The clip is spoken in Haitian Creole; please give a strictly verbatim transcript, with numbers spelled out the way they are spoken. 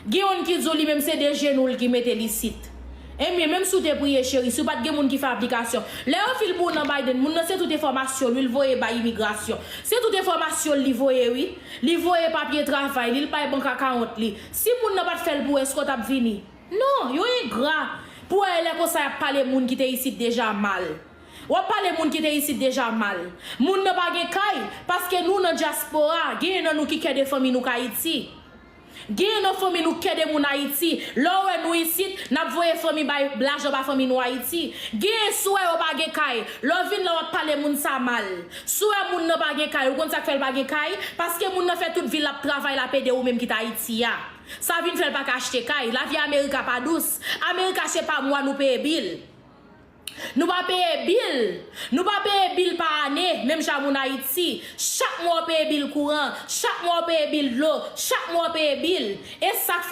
Gen youn ki di w li menm se de jenou l ki mete l isit. Ebyen, menm si w te priye cheri, si w pa t gen moun ki fè aplikasyon, lè yo fil pou w nan Biden, moun nan se tout enfòmasyon l wi l voye bay imigrasyon. Se tout enfòmasyon l li voye wi. Li voye papye travay li, li bay bank akawont li. Si moun nan pa t fè l pou w, èske w t ap vini? Non, yo engra. Pou w wè lè konsa y ap pale moun ki te isit deja mal. W ap pale moun ki te isit deja mal. Moun nan pa gen kay, paske nou nan dyaspora, genyen nan nou ki kè de fanmi nou k Ayiti. Genyen nan fanmi nou kè de moun Ayiti. Lè w wè nou isit, n ap voye fanmi bay lajan ba fanmi nou Ayiti. Genyen si w wè yo pa gen kay. Lè w vin la w ap pale moun sa mal. Si w wè moun nan pa gen kay, ou konn sa k fè l pa gen kay? Paske moun nan fè tout vi l ap travay, l ap ede ou menm ki t Ayiti a. Sa vin fè l pa ka achte kay. Lavi Amerika pa dous. Amerika se pa mwa nou peye bil. Nou pa peye bil. Nou pa peye bil pa ane, menm jan moun Ayiti. Chak mwa w peye bil kouran, chak mwa w peye bil dlo, chak mwa w peye bil. E sa k